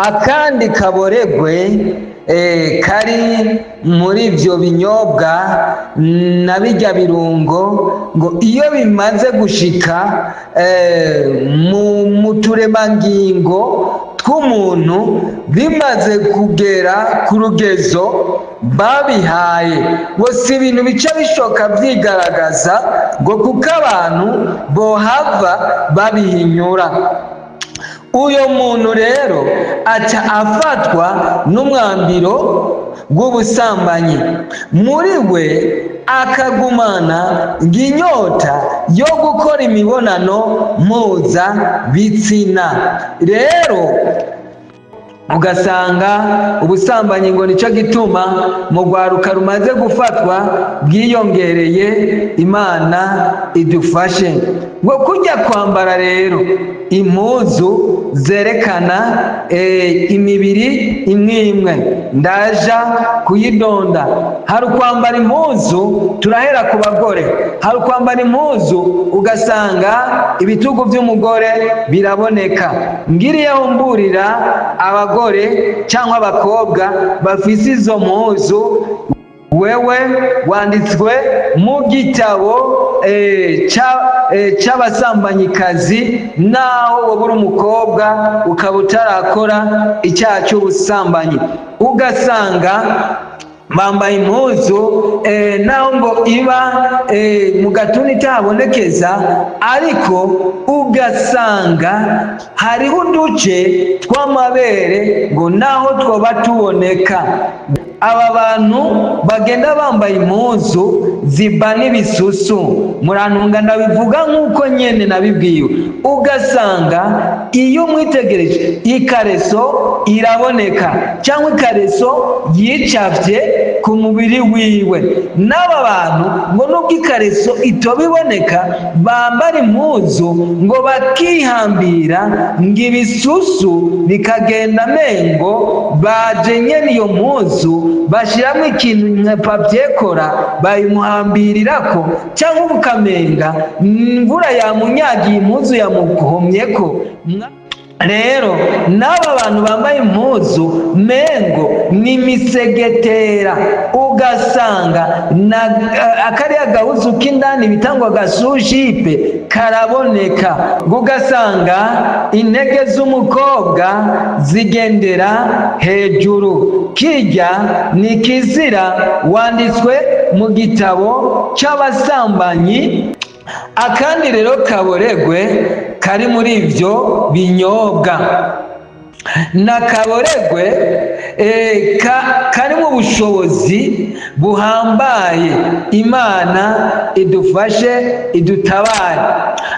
Akandi kaboregwe kari muri ibyo binyobwa na bijya birungo, ngo iyo bimaze gushika mu turemangingo tw'umuntu, bimaze kugera ku rugezo babihaye, ngo si ibintu bica bishoka byigaragaza, ngo kuko abantu bohava babihinyura. Uyo muntu rero aca afatwa n'umwambiro w'ubusambanyi, muri we akagumana inyota yo gukora imibonano mpuzabitsina. Rero ugasanga ubusambanyi ngo nicyo gituma mu rwaruka rumaze gufatwa bwiyongereye. Imana idufashe. Ngo kujya kwambara rero impuzu zerekana imibiri imwe imwe, ndaja kuyidonda. Hari ukwambara impuzu, turahera ku bagore. Hari ukwambara impuzu ugasanga ibitugu by'umugore biraboneka. Ngiriyeho mburira abagore cyangwa abakobwa bafise izo mpuzu: wewe wanditswe mu gitabo c'abasambanyikazi, naho wowe uri umukobwa ukaba utarakora icyaha cy'ubusambanyi. Ugasanga bambaye impuzu, naho ngo iba mu gatuni itahabonekeza, ariko ugasanga hariho uduce tw'amabere ngo naho twoba tuboneka. Aba bantu bagenda bambaye impuzu ziba n'ibisusu, murantunga ndabivuga nk'uko nyene nabibwiwe. Ugasanga iyo umwitegereje, ikareso iraboneka cyangwa ikareso yicafye ku mubiri wiwe. N'aba bantu ngo nubwo ikareso itoba iboneka, bambara impuzu ngo bakihambira, ngo ibisusu bikagenda mengo baje nyene iyo mpuzu bashyiramo ikintu nka papier collant, bayimuhambirirako, cyangwa ukamenga imvura yamunyagiye, impuzu yamuhomyeko. Rero n'aba bantu bambaye impuzu mengo ni imisegetera, ugasanga na akariya gahuzu k'indani bitangwa agasujipe karaboneka, ugasanga intege z'umukobwa zigendera hejuru. Kijya ni kizira, wanditswe mu gitabo cy'abasambanyi. Akandi rero kaboregwe kari muri ibyo binyobwa na kaboregwe kari mu bushobozi buhambaye. Imana idufashe, idutabare.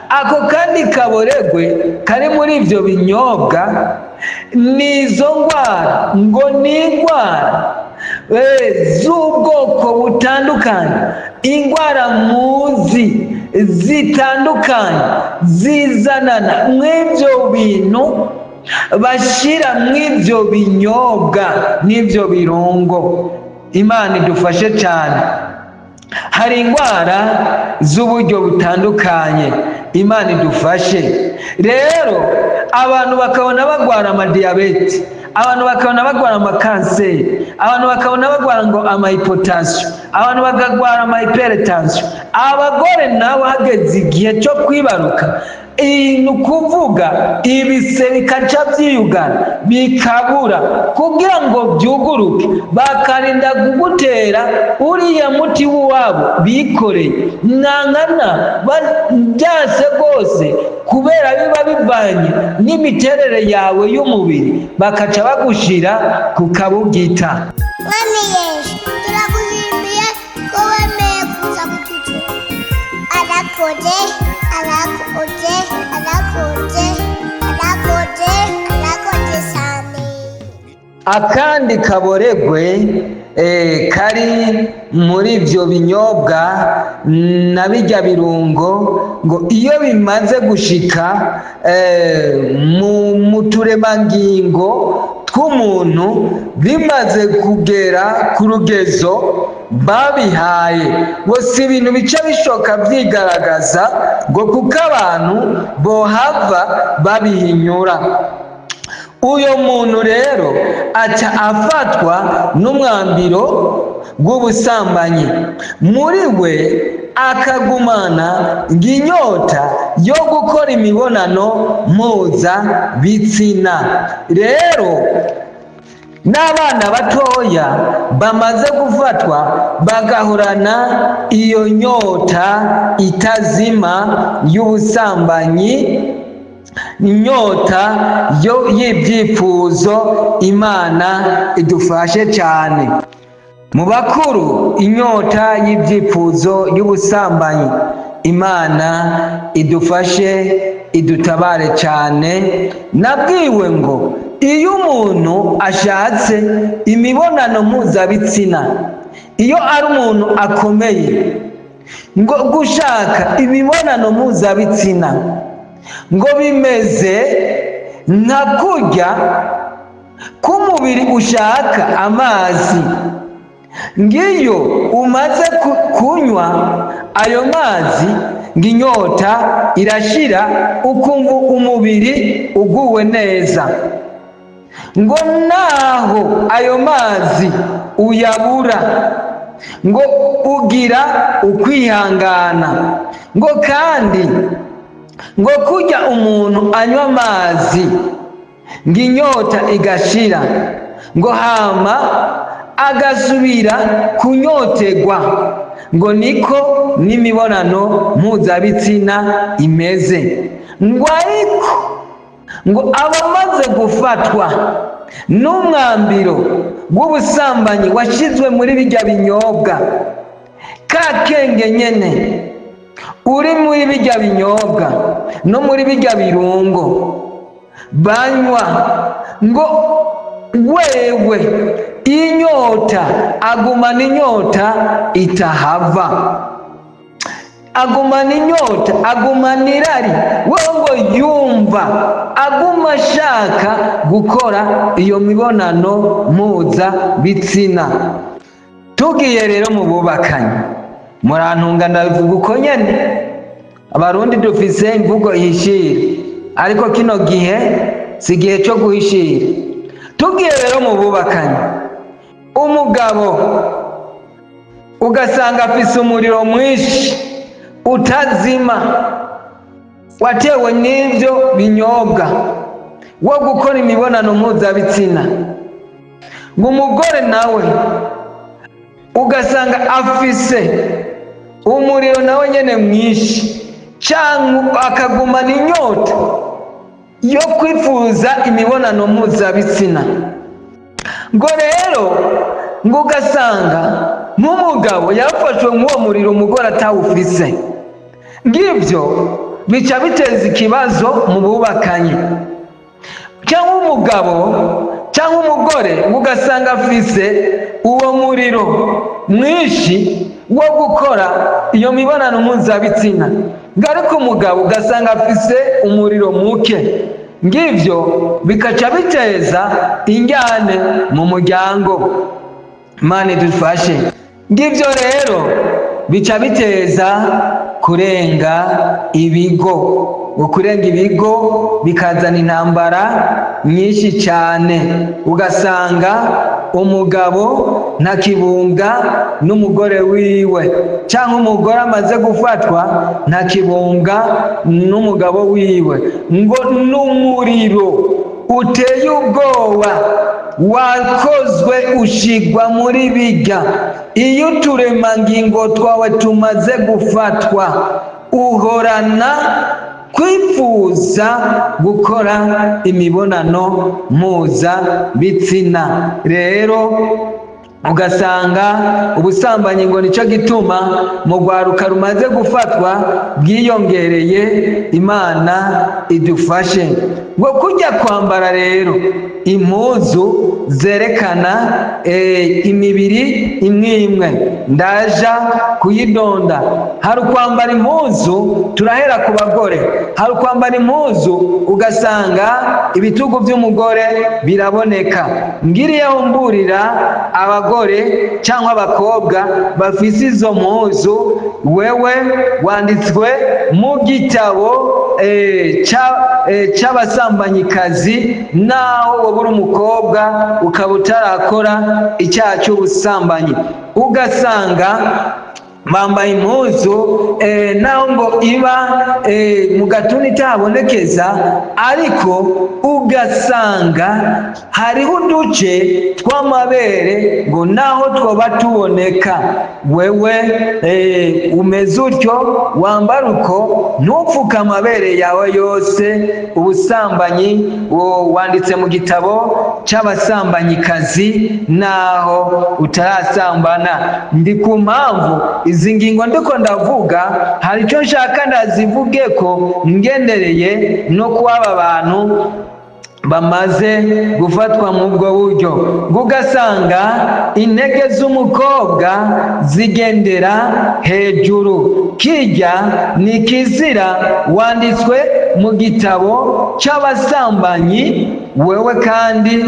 Ako kandi kaboregwe kari muri ibyo binyobwa ni izo ndwara, ngo ni indwara z'ubwoko butandukanye, indwara muzi zitandukanye zizanana mw'ibyo bintu bashyira mw'ibyo binyobwa n'ibyo birungo. Imana idufashe cyane. Hari indwara z'uburyo butandukanye. Imana idufashe. Rero abantu bakabona barwara amadiyabete, abantu bakabona barwara amakanseri, abantu bakabona barwara ngo amahypertension, abantu bakarwara amahypertension. Abagore nabo hageze igihe cyo kwibaruka, ni ukuvuga ibise bikaca byiyugara bikabura kugira ngo byuguruke, bakarinda kugutera uriya muti w'iwabo bikoreye mwankana byase rwose, kubera biba bivanye n'imiterere yawe y'umubiri, bakaca bagushira ku kabugita. Mwami Yesu, turagushimiye ko wemeye kuza kututura. Arakoze, arakoze, arakoze, arakoze, arakoze cyane. Akandi kaboregwe kari muri ibyo binyobwa na bijya birungo, ngo iyo bimaze gushika mu turemangingo tw'umuntu, bimaze kugera ku rugezo babihaye, ngo si ibintu bica bishoka byigaragaza, ngo kuko abantu bohava babihinyura. Uyo muntu rero aca afatwa n'umwambiro w'ubusambanyi, muri we akagumana inyota yo gukora imibonano mpuzabitsina. Rero n'abana batoya bamaze gufatwa bagahorana iyo nyota itazima y'ubusambanyi, inyota yo y'ibyifuzo. Imana idufashe cyane. Mu bakuru, inyota y'ibyifuzo y'ubusambanyi, Imana idufashe, idutabare cyane. Nabwiwe ngo iyo umuntu ashatse imibonano mpuzabitsina, iyo ari umuntu akomeye, ngo gushaka imibonano mpuzabitsina ngo bimeze nka kurya k'umubiri ushaka amazi. Ngiyo umaze kunywa ayo mazi, ngo inyota irashira, ukumva umubiri uguwe neza. Ngo naho ayo mazi uyabura, ngo ugira ukwihangana. Ngo kandi ngo kurya umuntu anywa amazi, ngo inyota igashira, ngo hama agasubira kunyotegwa, ngo niko n'imibonano mpuzabitsina imeze. Ngo ariko ngo abamaze gufatwa n'umwambiro w'ubusambanyi washyizwe muri bijya binyobwa, ka kenge nyene uri muri bijya binyobwa no muri bijya birungo banywa, ngo wewe inyota agumana inyota itahava, agumana inyota, agumana irari, wewe ngo yumva aguma ashaka gukora iyo mibonano mpuzabitsina. Tugiye rero mu bubakanyi, murantunga ndabivuga uko nyene. Abarundi dufise imvugo ihishira, ariko kino gihe si igihe cyo guhishira. Tugiye rero mu bubakanyi, umugabo ugasanga afise umuriro mwinshi utazima watewe n'ibyo binyobwa wo gukora imibonano mpuzabitsina. Ngo umugore nawe ugasanga afise umuriro nawe nyene mwinshi, cyangwa akagumana inyota yo kwifuza imibonano mpuzabitsina. Ngo rero ngo ugasanga nk'umugabo yafashwe nk'uwo muriro, umugore atawufise. Ngibyo bica biteza ikibazo mu bubakanye. Cyangwa umugabo cyangwa umugore, ngo ugasanga afise uwo muriro mwinshi wo gukora iyo mibonano mpuzabitsina, ngo ariko umugabo ugasanga afise umuriro muke. Ngibyo bikaca biteza injyane mu muryango. Imana idufashe. Ngibyo rero bica biteza kurenga ibigo, ngo kurenga ibigo bikazana intambara nyinshi cyane. Ugasanga umugabo ntakibunga n'umugore wiwe, cyangwa umugore amaze gufatwa ntakibunga n'umugabo wiwe. Ngo n'umuriro uteye ubwoba wakozwe ushigwa muri bijya. Iyo uturemangingo twawe tumaze gufatwa, uhorana kwifuza gukora imibonano mpuzabitsina. Rero ugasanga ubusambanyi, ngo nicyo gituma mu rwaruka rumaze gufatwa bwiyongereye. Imana idufashe. Ngo kujya kwambara rero impuzu zerekana imibiri imwe imwe, ndaja kuyidonda. Hari ukwambara impuzu, turahera ku bagore. Hari ukwambara impuzu ugasanga ibitugu by'umugore biraboneka. Ngiriyeho mburira abagore cyangwa abakobwa bafise izo mpuzu, wewe wanditswe mu gitabo c'abasambanyikazi, naho woba uri umukobwa ukaba utarakora icyaha cy'ubusambanyi. Ugasanga bambaye impuzu, naho ngo iba mu gatuni itahabonekeza, ariko ugasanga hariho uduce tw'amabere ngo naho twoba tuboneka. Wewe umeze utyo, wambara uko, ntupfuke amabere yawe yose, ubusambanyi wanditse mu gitabo cy'abasambanyikazi naho utarasambana. Ndi ku mpamvu izi ngingo ndiko ndavuga, hari icyo nshaka ndazivuge ko ngendereye no kuba aba bantu bamaze gufatwa mu ubwo buryo. Ugasanga intege z'umukobwa zigendera hejuru, kijya ni kizira, wanditswe mu gitabo cy'abasambanyi. Wewe kandi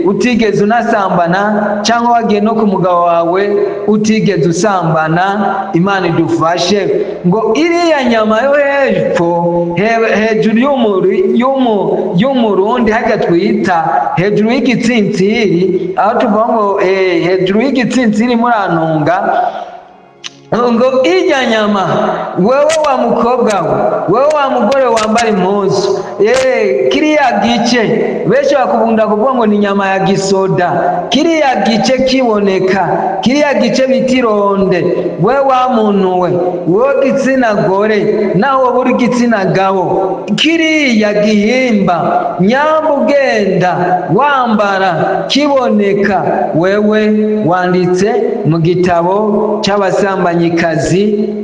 utigeze unasambana, cyangwa wagiye no ku mugabo wawe utigeze usambana. Imana idufashe. Ngo iriya nyama yo hepfo hejuru y'umurundi, hajya twita hejuru y'igitsintsiri, aho tuvuga ngo hejuru y'igitsintsiri, murantunga, ngo irya nyama, wewe wa mukobwa we, wewe wa mugore wambara impuzu, kiriya gice benshi bakunda kuvuga ngo ni inyama ya gisoda, kiriya gice kiboneka, kiriya gice bita ironde, we wa muntu we, wowe gitsina gore, nawe wowe uri gitsina gabo, kiriya gihimba nyamba ugenda wambara kiboneka, wewe wanditse mu gitabo cy'abasambanyikazi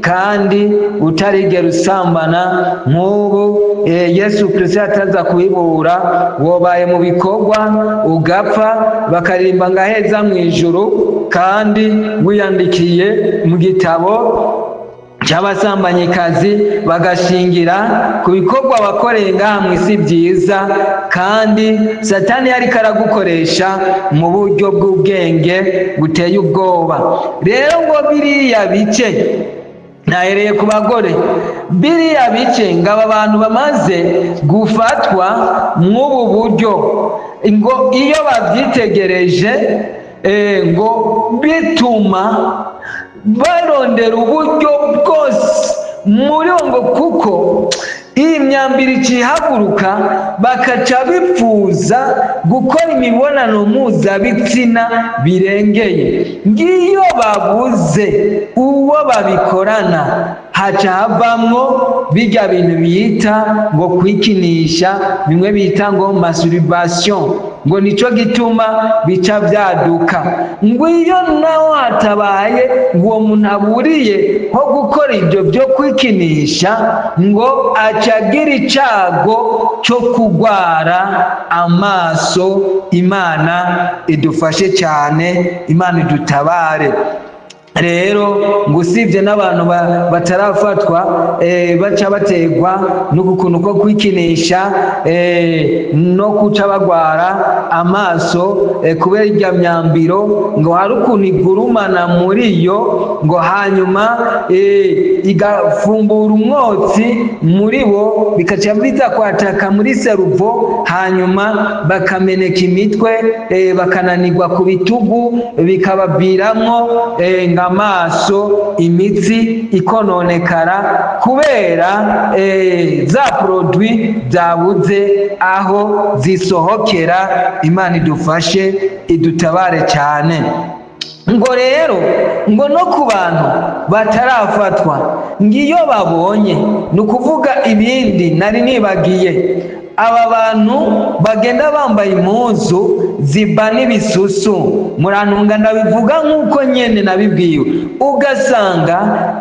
kandi utarigera usambana. Nk'ubu Yesu Kristo ataza kubibura, wobaye mu bikorwa ugapfa, bakaririmba ngo aheza mu ijuru, kandi wiyandikiye mu gitabo cy'abasambanyikazi, bagashingira ku bikorwa bakoreye ngaha mu isi byiza, kandi Satani yariko aragukoresha mu buryo bw'ubwenge buteye ubwoba. Rero ngo biriya bice, nahereye ku bagore, biriya bice, ngo aba bantu bamaze gufatwa mw'ubu buryo, ngo iyo babyitegereje, ngo bituma barondera uburyo bwose muri bo, ngo kuko iyi myambaro ikihaguruka, bakaca bipfuza gukora imibonano mpuzabitsina birengeye. Ngiyo babuze uwo babikorana, haca havamwo bijya bintu bita ngo kwikinisha, bimwe bita ngo masturbation, ngo nico gituma bica byaduka. Ngo iyo naho hatabaye uwo muntu aburiye ho gukora ibyo byo kwikinisha, ngo acagira icago cyo kugwara amaso. Imana idufashe cyane, Imana idutabare. Rero ngo usibye n'abantu batarafatwa, baca bategwa n'ukuntu ko kwikinisha, no kuca bagwara amaso, kubera irya myambiro, ngo hari ukuntu igurumana muri yo, ngo hanyuma igafumbura umwotsi muri bo, bikaca biza kwataka muri cerveau, hanyuma bakameneka imitwe, bakananirwa ku bitugu, bikabaviramwo ngo amaso, imitsi ikononekara kubera za produits zabuze aho zisohokera. Imana idufashe, idutabare cyane. Ngo rero ngo no ku bantu batarafatwa, ngo iyo babonye, ni ukuvuga ibindi nari nibagiye, aba bantu bagenda bambaye impuzu ziba n'ibisusu, murantunga ndabivuga nk'uko nyene nabibwiwe, ugasanga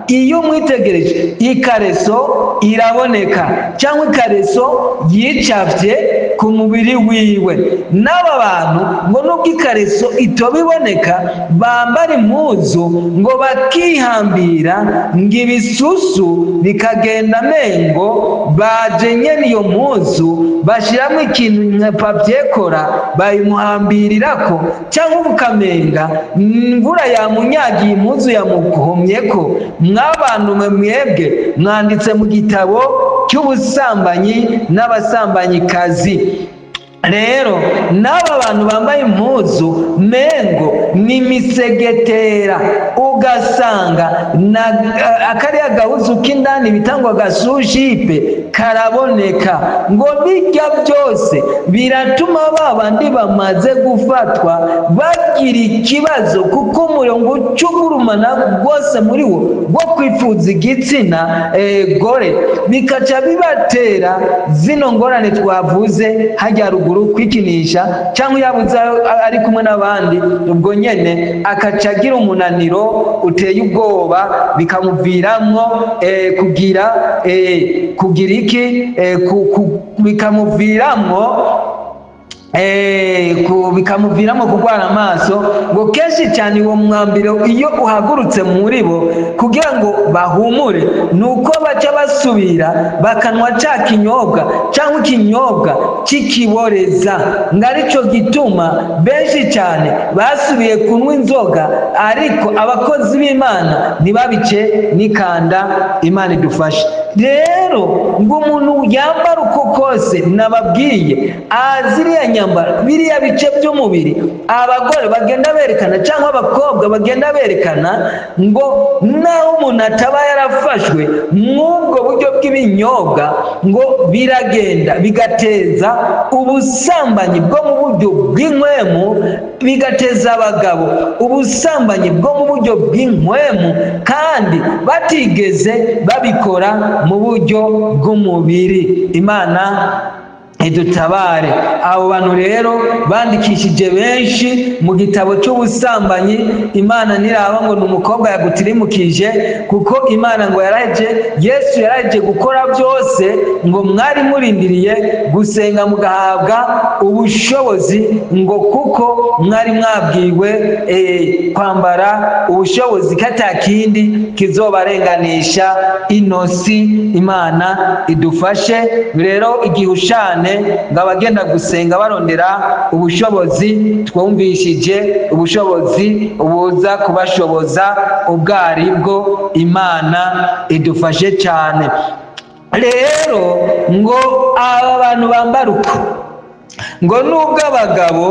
iyo mwitegereje ikareso iraboneka, cyangwa ikareso yicafye ku mubiri wiwe. N'aba bantu ngo nubwo ikareso itoba iboneka, bambara impuzu ngo bakihambira, ngo ibisusu bikagenda mengo baje nyene iyo mpuzu bashyiramo ikintu nka papier collant, bayimuhambirirako, cyangwa ukamenga imvura yamunyagiye, impuzu yamuhomyeko. Mwabantu mwe, mwebwe mwanditse mu gitabo. cy'ubusambanyi n'abasambanyikazi. Rero n'aba bantu bambaye impuzu mengo ni imisegetera, ugasanga na akariya gahuzu k'indani bitangwa gasujipe karaboneka. Ngo bijya byose biratuma ba bandi bamaze gufatwa bagira ikibazo, kuko umurongo ucugurumana rwose muri wo wo kwifuza igitsina gore, bikaca bibatera zino ngorane twavuze hajya ruguru, kwikinisha cyangwa yabuze ari kumwe n'abandi, ubwo nyene akaca agira umunaniro uteye ubwoba, bikamuviramwo kugira iki, bikamuviramwo kurwara amaso. Ngo kenshi cyane uwo mwambiro iyo uhagurutse muri bo kugira ngo bahumure, ni uko baca basubira bakanwa ca kinyobwa cyangwa ikinyobwa cy'ikiboreza. Ngo aricyo gituma benshi cyane basubiye kunywa inzoga, ariko abakozi b'Imana ntibabice n'ikanda. Imana idufashe. Rero ngo umuntu yambara uko kose nababwiye, ziriya nyambara, biriya bice by'umubiri abagore bagenda berekana cyangwa abakobwa bagenda berekana, ngo naho umuntu ataba yarafashwe mw'ubwo buryo bw'ibinyobwa, ngo biragenda bigateza ubusambanyi bwo mu buryo bw'inkwemu, bigateza abagabo ubusambanyi bwo mu buryo bw'inkwemu kandi batigeze babikora mu buryo bw'umubiri. Imana idutabare. Abo bantu rero bandikishije benshi mu gitabo cy'ubusambanyi. Imana ntiraba ngo ni umukobwa yagutirimukije, kuko Imana ngo yaraje, Yesu yaraje gukora byose, ngo mwari murindiriye gusenga mugahabwa ubushobozi, ngo kuko mwari mwabwiwe kwambara ubushobozi, katakindi kizobarenganisha inosi. Imana idufashe. Rero igihushane ngo abagenda gusenga barondera ubushobozi, twumvishije ubushobozi buza kubashoboza ubwo aribwo. Imana idufashe cyane. Rero ngo aba bantu bambara uko, ngo nubwo abagabo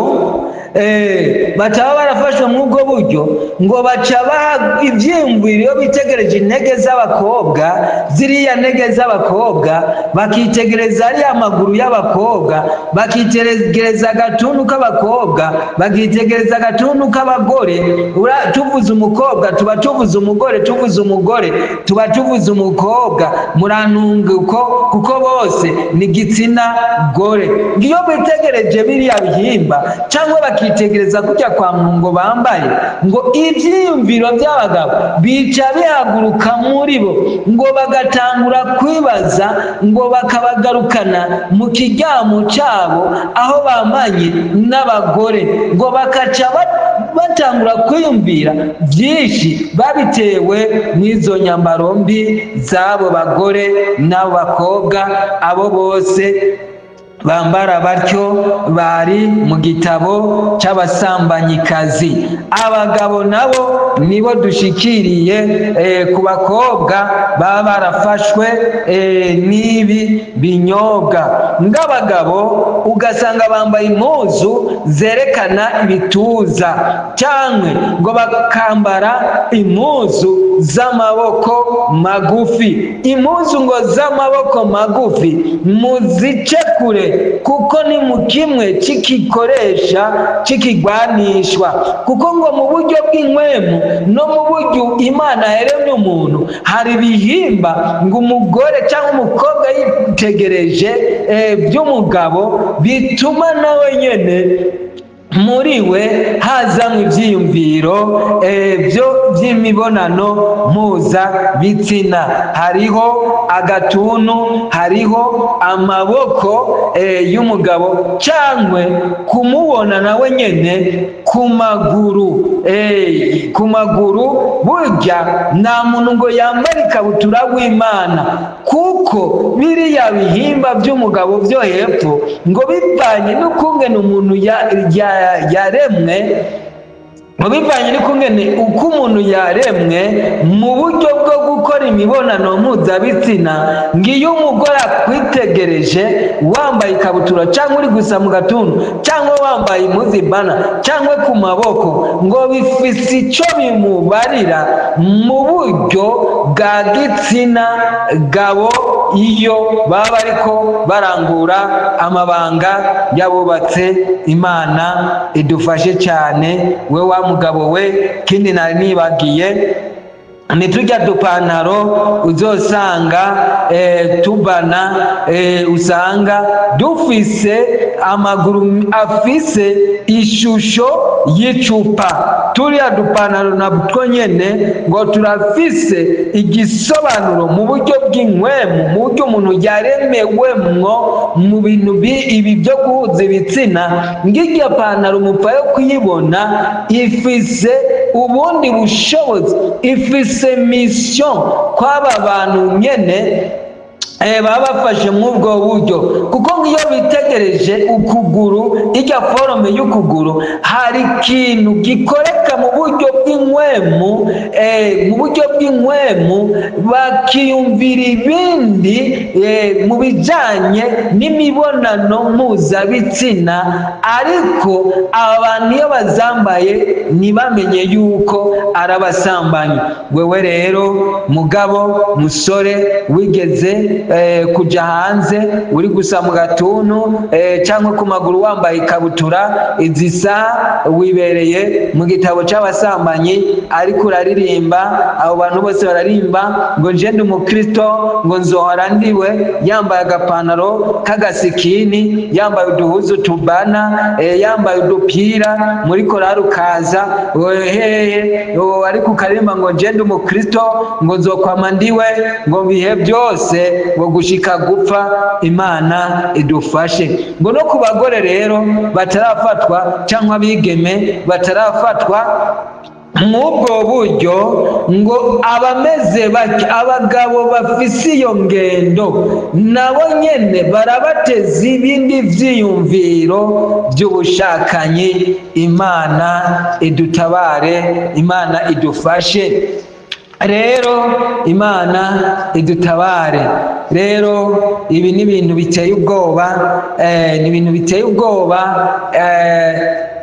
bataba barafashwe muri ubwo buryo, ngo baca baha ibyiyumviro iyo bitegereje intege z'abakobwa, ziriya ntege z'abakobwa, bakitegereza ariya maguru y'abakobwa, bakitegereza agatuntu k'abakobwa, bakitegereza agatuntu k'abagore. Tuvuze umukobwa tuba tuvuze umugore, tuvuze umugore tuba tuvuze umukobwa, murantunguko, kuko bose ni igitsina gore. Iyo bitegereje biriya bihimba cyangwa bakitegereza kujya kwa ngo bambaye, ngo ibyiyumviro by'abagabo bica bihaguruka muri bo, ngo bagatangura kwibaza, ngo bakabagarukana mu kiryamo cyabo aho bamanye n'abagore, ngo bakaca batangura kwiyumvira byinshi babitewe n'izo nyambaro mbi z'abo bagore n'abo bakobwa. Abo bose bambara batyo bari mu gitabo cy'abasambanyikazi. Abagabo nabo nibo dushikiriye ku bakobwa baba barafashwe n'ibi binyobwa. Ng'abagabo ugasanga bambaye impuzu zerekana ibituza, cyangwa ngo bakambara impuzu z'amaboko magufi. Impuzu ngo z'amaboko magufi muzice kure, kuko ni mu kimwe cy'ikikoresha cy'ikigwanishwa, kuko ngo mu buryo bw'inkwemu no mu buryo Imana yaremye umuntu hari ibihimba ngo umugore cyangwa umukobwa yitegereje by'umugabo bituma nawe nyene muri we hazamwo ibyiyumviro byo by'imibonano mpuzabitsina. Hariho agatuntu, hariho amaboko y'umugabo, cyangwa kumubona nawe nyene ku maguru, ku maguru. Burya nta muntu ngo yambare ikabutura w'Imana, kuko biriya bihimba by'umugabo byo hepfo ngo bivanye n'ukungene umuntu yaremwe. Ngo bivanye n'ukungene uko umuntu yaremwe mu buryo bwo gukora imibonano mpuzabitsina, ngo iyo umugore akwitegereje wambaye ikabutura cyangwa uri gusa mu gatuntu cyangwa wambaye impuzu ibana cyangwa ku maboko, ngo bifise icyo bimubarira mu buryo bwa gitsina gabo iyo baba bariko barangura amabanga y'abubatse. Imana idufashe cyane. We wa mugabo we, kindi nari nibagiye nitujya dupantaro uzosanga tubana, usanga dufise amaguru afise ishusho y'icupa. Turiya dupantaro natwo nyene ngo turafise igisobanuro mu buryo bw'inkwemu, mu buryo umuntu yaremewemwo mu bintu ibi byo guhuza ibitsina. Ng'iryo pantaro mupfa yo kuyibona ifise ubundi bushobozi, ifise mission kw'aba bantu nyene baba bafashe mw'ubwo buryo, kuko nk'iyo bitegereje ukuguru, irya forme y'ukuguru, hari ikintu gikoreka mu buryo bw'inkwemu, mu buryo bw'inkwemu bakiyumvira ibindi mu bijanye n'imibonano mpuzabitsina. Ariko aba bantu iyo bazambaye ntibamenye yuko ari abasambanyi. Wewe rero mugabo, musore wigeze kuja hanze uri gusa mu gatuntu cyangwa ku maguru wambaye ikabutura, izi saha wibereye mu gitabo c'abasambanyi, ariko uraririmba, abo bantu bose bararimba ngo nje ndi umukristo, ngo nzohora ndiwe, yambaye agapantaro k'agasikini, yambaye uduhuzu tubana, yambaye udupira muri korari, ukaza hehe, ariko ukaririmba ngo nje ndi umukristo, ngo nzokwama ndiwe, ngo bihe byose, ngo gushika gupfa. Imana idufashe. Ngo no ku bagore rero batarafatwa cyangwa abigeme batarafatwa mw'ubwo buryo, ngo abameze batyo, abagabo bafise iyo ngendo, nabo nyene barabateza ibindi vyiyumviro by'ubushakanyi. Imana idutabare, Imana idufashe rero, Imana idutabare rero. Ibi ni ibintu biteye ubwoba, ni ibintu biteye ubwoba,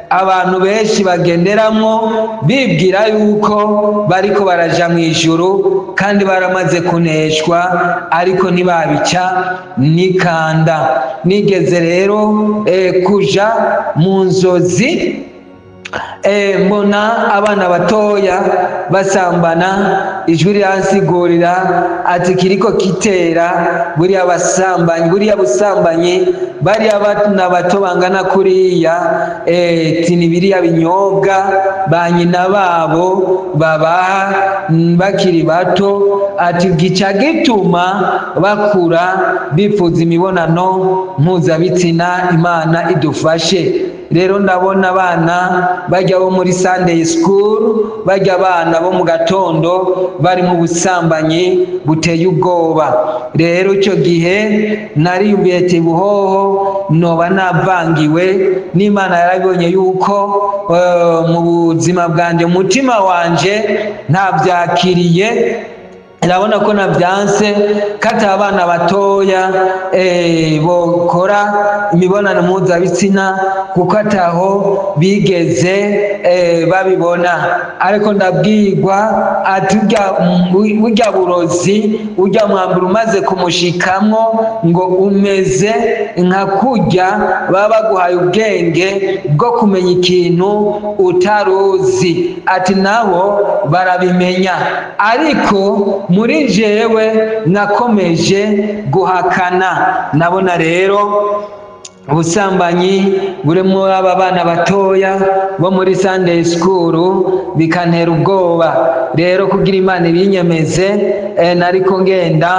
abantu benshi bagenderamwo bibwira yuko bariko baraja mu ijuru kandi baramaze kuneshwa, ariko ntibabica nikanda. Nigeze rero kuja mu nzozi, mbona abana batoya basambana. Ijwi riransigurira ati kiriko kitera buriya basambanyi, buriya busambanyi, bariya bana bato bangana kuriya, tini biriya binyobwa ba nyina babo babaha bakiri bato, ati gica gituma bakura bifuza imibonano mpuzabitsina. Imana idufashe rero. Ndabona abana bajya bo muri Sunday school, bajya abana bo mu gatondo bari mu busambanyi buteye ubwoba. Rero icyo gihe nariyumviye ati buhoho noba navangiwe n'Imana, yarabibonye yuko mu buzima bwanjye, umutima wanje ntabyakiriye, irabona ko nabyanse kati abana batoya bokora imibonano mpuzabitsina, kuko ataho bigeze babibona. Ariko ndabwirwa ati burya burozi, urya mwambaro umaze kumushikamwo, ngo umeze nka kurya baba baguhaye ubwenge bwo kumenya ikintu utaruzi, ati nabo barabimenya. Ariko muri jewe nakomeje guhakana. Nabona rero ubusambanyi buri muri aba bana batoya bo muri Sunday school, bikantera ubwoba. Rero kugira Imana ibinyemeze, nariko ngenda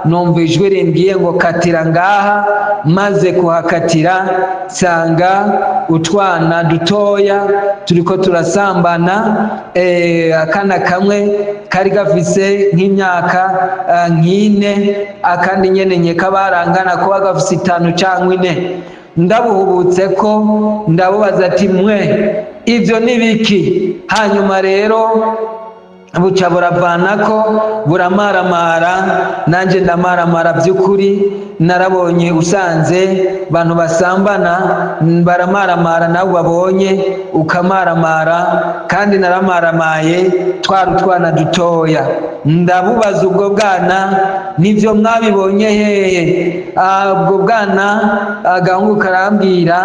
numva ijwi rimbwiye ngo katira ngaha. Maze kuhakatira nsanga utwana dutoya turiko turasambana, akana kamwe kari gafise nk'imyaka nk'ine, akandi nyene nkeka barangana kuba gafise 5 cyangwa 4. Ndabuhubutse ko ndabubaza ati: "Mwe, ibyo ni biki?" Hanyuma rero buca buravanako, buramaramara, nanjye ndamaramara. By'ukuri narabonye usanze abantu basambana baramaramara, nawe babonye ukamaramara, kandi naramaramaye. Twari utwana dutoya. Ndabubaza ubwo bwana: "Nibyo mwabibonye hehe?" Ubwo bwana, agahungu karambwira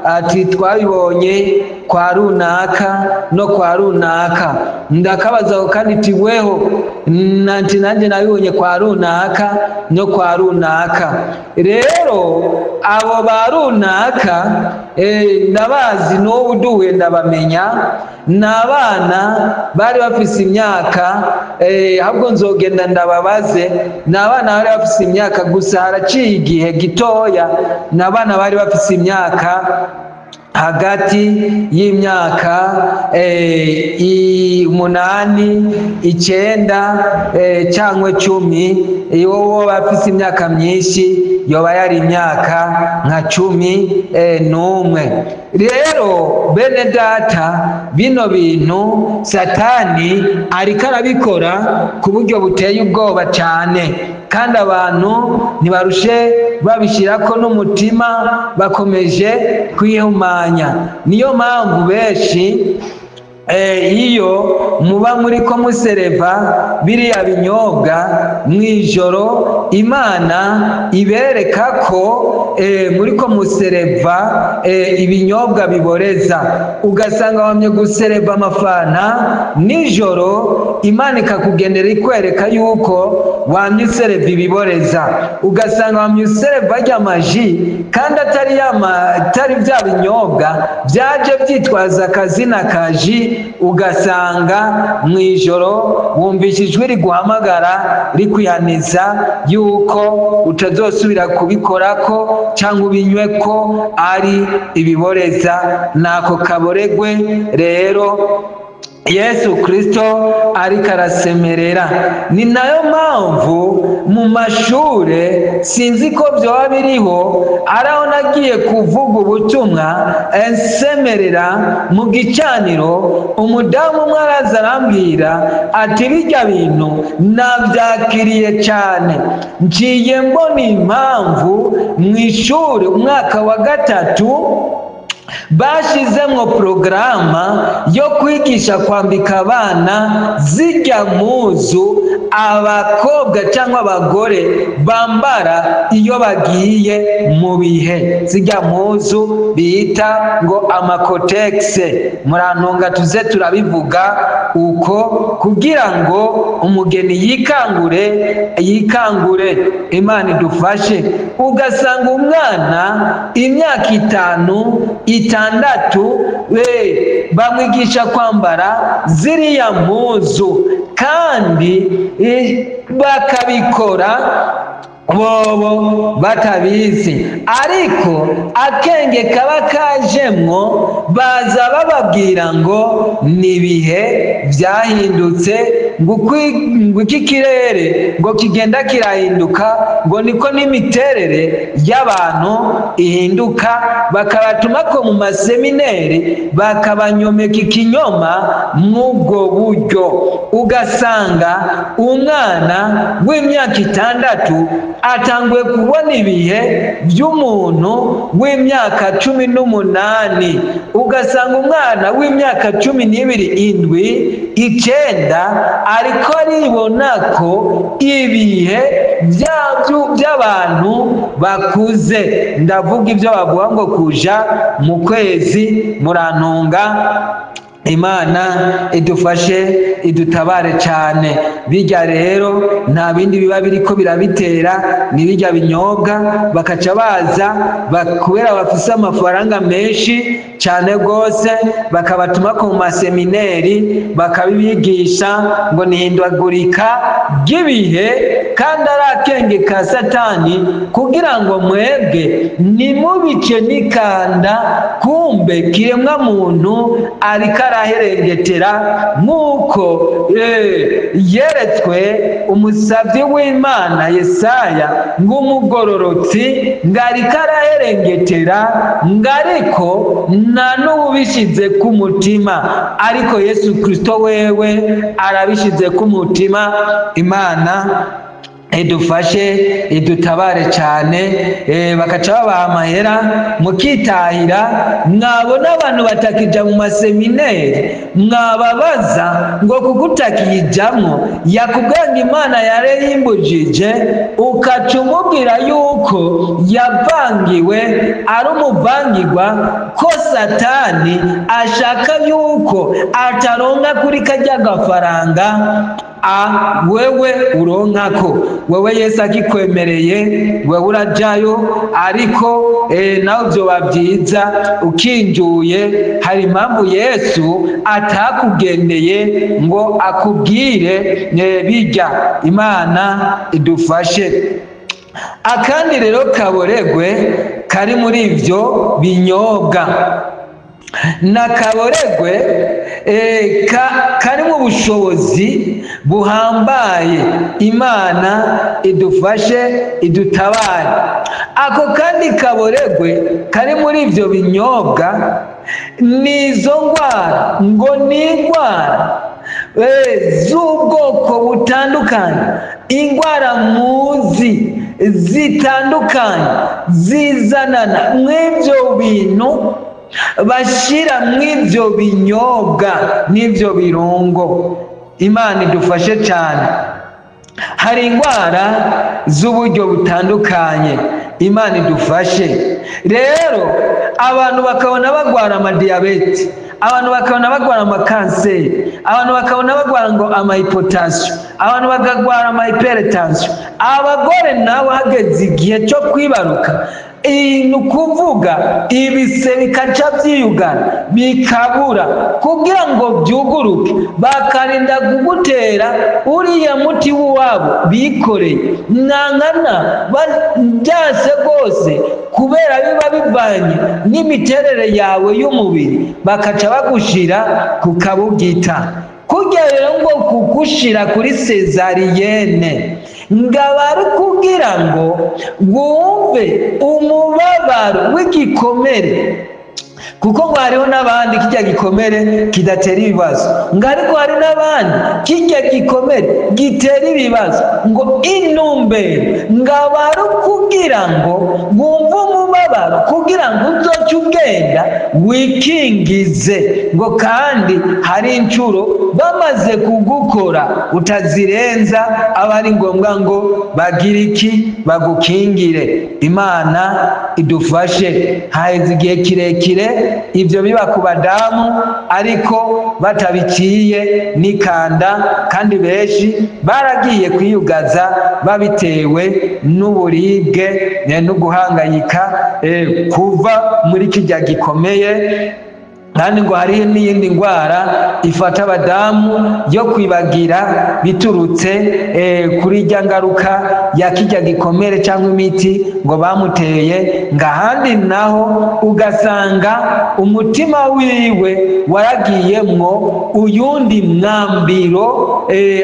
ati: "Twabibonye kwa runaka no kwa runaka." Ndakabaza kandi iti: "Weho?" Nanti: "Nanjye nabibonye kwa runaka no kwa runaka." Rero abo ba runaka ndabazi, n'ubu duhuye ndabamenya. Ni abana bari bafise imyaka, ahubwo nzogenda ndababaze. Ni abana bari bafise imyaka, gusa haraciye igihe gitoya. Ni abana bari bafise imyaka hagati y'imyaka 8, 9 cyangwa 10. Iyo wowe bafise imyaka myinshi, yoba yari imyaka nka 11. Rero bene data, bino bintu Satani ariko arabikora ku buryo buteye ubwoba cyane, kandi abantu ntibarushe babishyirako n'umutima, bakomeje kwihumanya. Niyo mpamvu benshi iyo muba muri ko musereva biriya binyobwa mu ijoro, Imana ibereka ko muri ko musereva ibinyobwa biboreza. Ugasanga wamye gusereva amafanta nijoro, Imana ikakugendera ikwereka yuko wamye usereva ibiboreza. Ugasanga wamye usereva rya maji, kandi atari bya binyobwa byaje byitwaza akazina ka jus. Ugasanga mu ijoro wumvishe ijwi riguhamagara rikwihaniza yuko utazosubira kubikorako cyangwa ubinywe, ko ari ibiboreza. Nako kaboregwe rero Yesu Kristo ariko arasemerera. Ni nayo mpamvu mu mashure, sinzi ko byoba biriho, ari aho nagiye kuvuga ubutumwa nsemerera mu gicaniro, umudamu umwe araza arambwira ati: "Bijya bintu nabyakiriye cyane, ngiye mbona impamvu mu ishuri umwaka wa gatatu bashizemwo porogaramu yo kwigisha kwambika abana zijya muzu abakobwa cyangwa abagore bambara iyo bagiye mu bihe, zijya muzu bita ngo amakotegise." Murantunga, tuze turabivuga uko kugira ngo umugeni yikangure, yikangure. Imana idufashe. Ugasanga umwana imyaka 5, 6, we bamwigisha kwambara ziriya mpuzu, kandi bakabikora bobo batabizi. Ariko akenge kaba kajemwo, baza bababwira ngo nibihe byahindutse, ngo iki kirere ngo kigenda kirahinduka, ngo niko n'imiterere y'abantu ihinduka. Bakabatuma ko mu masemineri, bakabanyomeka ikinyoma mw'ubwo buryo. Ugasanga umwana w'imyaka 6 atanguye kubona ibihe by'umuntu w'imyaka 18. Ugasanga umwana w'imyaka 12, 7, 9 ariko aribona ko ibihe by'abantu bakuze. Ndavuga ibyo bavuga ngo kuja mu kwezi. Murantunga, Imana idufashe, idutabare cyane. Bijya rero nta bindi biba biriko birabitera, ni bijya binyobwa. Bakaca baza kubera bafise amafaranga menshi cyane rwose, bakabatuma ku masemineri, bakabibigisha ngo nihindagurika ry'ibihe, kandi ari akenge ka Satani kugira ngo mwebwe ntimubice n'ikanda. Kumbe kiremwa muntu ariko araherengetera nk'uko yeretswe umusabyi w'Imana Yesaya ng'umugororotsi ngo ariko araherengetera, ngo ariko nta n'ubishize ku mutima, ariko Yesu Kristo wewe arabishize ku mutima. Imana idufashe, idutabare cyane. Bakaca babaha amahera mukitahira. Mwabona abantu batakija mu masemineri, mwababaza ngo kugutakijamwo yakubwira ngo Imana yareyimbujije, ukaca umubwira yuko yavangiwe, ari umuvangirwa, ko Satani ashaka yuko ataronka kuri karya gafaranga a wewe uronkako. Wewe Yesu akikwemereye, wewe urajayo, ariko nawe vyoba vyiza ukinjuye. Hari impamvu Yesu atakugendeye ngo akubwire bijya. Imana idufashe. Akandi rero kaboregwe kari muri ivyo binyobwa na kaboregwe kari mu bushobozi buhambaye. Imana idufashe, idutabare. Ako kandi kaboregwe kari muri ivyo binyobwa ni izo ndwara, ngo ni indwara z'ubwoko butandukanye, indwara muzi zitandukanye zizanana mw'ivyo bintu bashira mw'ivyo binyobwa n'ivyo birungo. Imana idufashe cyane. Hari indwara z'uburyo butandukanye. Imana idufashe. Rero abantu bakabona bagwara amadiyabete, abantu bakabona bagwara amakanseri, abantu bakabona bagwara ngo amahypotension, abantu bakagwara amahypertension. Abagore nabo hageze igihe cyo kwibaruka, ni ukuvuga ibise bikaca byiyugana bikabura kugira ngo byuguruke, bakarinda kugutera uriya muti w'iwabo bikoreye nangana byase rwose, kubera biba bivanye n'imiterere yawe y'umubiri, bakaca bagushira ku kabugita. Kurya rero ngo kugushira kuri césarienne ngo aba ari kugira ngo wumve umubabaro w'igikomere, kuko ngo hariho n'abandi kijya gikomere kidatera ibibazo, ngo ariko hari n'abandi kijya gikomere gitera ibibazo. Ngo intumbero ngo aba ari kugira ngo wumve umubabaro, kugira ngo uzoce ugenda wikingize. Ngo kandi hari inshuro bamaze kugukora utazirenza, aba ari ngombwa ngo bagire iki? Bagukingire. Imana idufashe. Haheze igihe kirekire ibyo biba ku badamu, ariko batabiciye n'ikanda, kandi benshi baragiye kwiyugaza babitewe n'uburibwe no guhangayika kuva muri kijya gikomeye. Kandi ngo hariho n'iyindi ndwara ifata abadamu yo kwibagira, biturutse kuri irya ngaruka ya kijya gikomere cyangwa imiti ngo bamuteye. Ngo ahandi naho ugasanga umutima wiwe waragiyemwo uyundi mwambiro,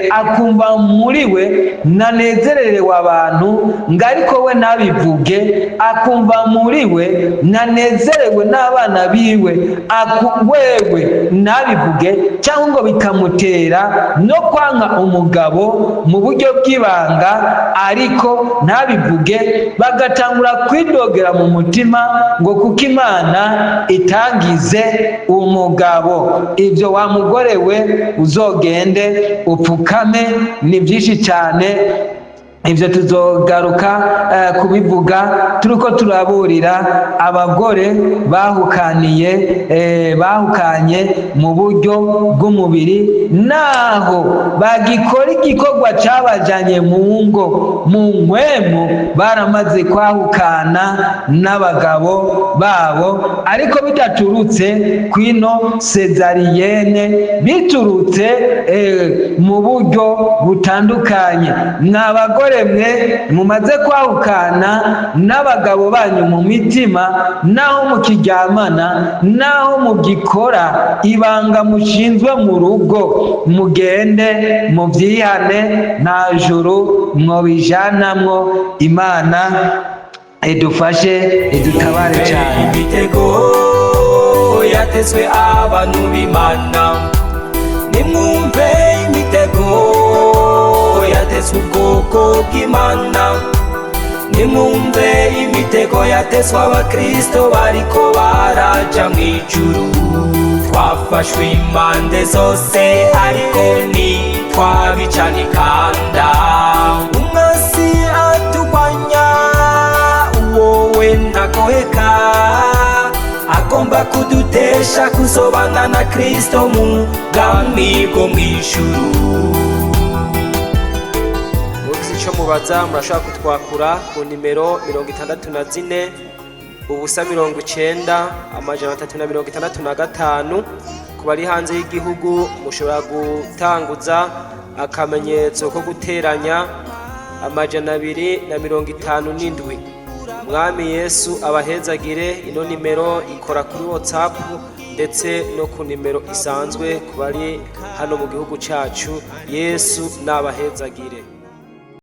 akumva muri we nanezererewe abantu, ngo ariko we ntabivuge, akumva muri we nanezerewe n'abana biwe, wewe ntabivuge, cyangwa ngo bikamutera no kwanka umugabo mu buryo bw'ibanga, ariko ntabivuge, bagatangura kwidogera mu mutima ngo kuko Imana itangize umugabo. Ibyo wa mugore we, uzogende upfukame. Ni byinshi cyane ibyo, tuzogaruka kubivuga turiko turaburira abagore bahukaniye, bahukanye mu buryo bw'umubiri, naho bagikora igikorwa cabajanye mu ngo, mu nkwemu baramaze kwahukana n'abagabo babo, ariko bidaturutse kwino césarienne, biturutse mu buryo butandukanye. Mwa bagore basore mwe mumaze kwahukana n'abagabo banyu mu mitima, naho mukiryamana, naho mugikora ibanga mushinzwe mu rugo, mugende mubyihane, nta juru mwobijanamwo. Imana idufashe, idutabare cyane. Imitego yatezwe abantu b'Imana, nimwumve imitego yatezwe ubwoko bw'Imana, nimwumve imitego yatezwe abakristo bariko baraja mw'ijuru. Twafashwe impande zose, ariko ntitwabicanikanda. Umwasi atugwanya, wowe ntagoheka, agomba kudutesha kuzobana na Kristo mu bwami bwo mw'ijuru. Mugize icyo mubaza, murashobora kutwakura ku nimero 64 0 90 365. Ku bari hanze y'igihugu, mushobora gutanguza akamenyetso ko guteranya 257. Mwami Yesu abahezagire. Ino nimero ikora kuri WhatsApp ndetse no ku nimero isanzwe ku bari hano mu gihugu cyacu. Yesu nabahezagire.